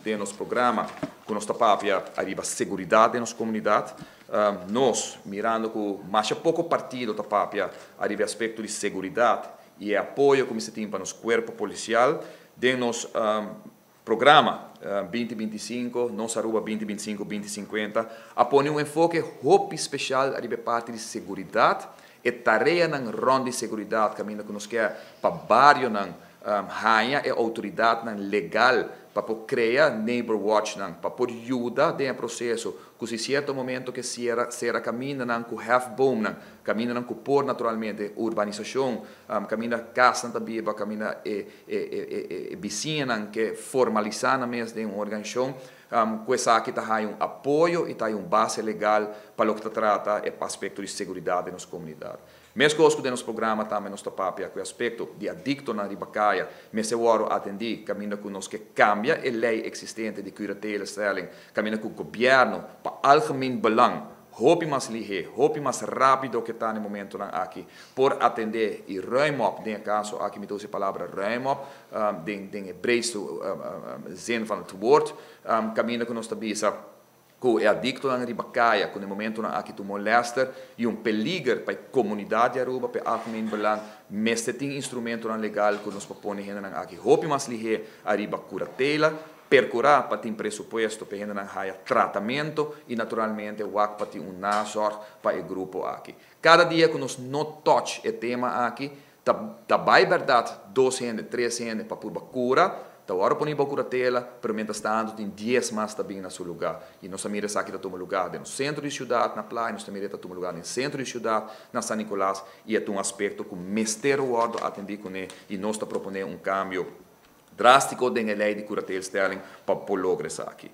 Den nos programa ku nos ta papia ariba seguridat den nos komunidat. Nos, mirando ku masha poko partido ta papia ariba e aspekto di seguridat i e apoyo ku mester tin pa nos kuerpo polisial, den nos programa 2025, Nos Aruba 2025, 2050, a pone un enfoke hopi speshal ariba e parti di seguridat, e tareanan rònt di seguridat kaminda ku nos ke pa barionan haña e outoridatnan legal pa por krea neighbor watchnan pa por yuda den e proseso ku si sierto momento ke siera sera kamindanan ku hefboomnan, kamindanan ku por naturalmente urbanisashon, kaminda kasnan ta biba, kaminda e e e e bisiñanan ke formalisá nan mes den un organisashon, ku esaki ta haña un apoyo i ta haña un base legal pa loke ta trata e aspekto di seguridat den nos komunidat. Meskos ku den nos programa tambe nos ta papia ku e aspekto di adiktonan riba kaya mester wòrdu atendí kaminda ku nos ke kambia e lei eksistente di curatelestelling kaminda ku gobièrnu pa algemeen belang hopi mas lihé, hopi mas rápido ke ta na e momentonan aki por atendé i ruim op, den e kaso aki mi ta usa e palabra ruim op den den e breedste zin van het woord, kaminda ku nos ta bisa ku e adiktonan riba kaya ku na e momentonan aki ta un molester i un peliger pa e komunidat di Aruba, pa e algemeen belang, mester tin instrumentonan legal ku nos por pone hendenan aki hopi mas lihé ariba kuratela, perkurá pa tin presupuesto pa e hendenan haya tratamento i naturalmente wak pa tin un nazorg pa e grupo aki. Kada dia ku nos no touch e tema aki, ta ta bai bèrdat dos hende, tres hende pa purba kura, ta wòrdu poni bou kuratela, pero mientras tanto tin dies mas ta bin na su lugá. I nos a mira esaki ta tuma lugá den nos sentro di siudat na Playa, nos ta mira e ta tuma lugá den sentro di siudat na San Nicolas i e ta un aspekto ku mester wòrdu atendí kuné i nos ta proponé un kambio drástiko den e lei di kuratelstelling pa por logra esaki.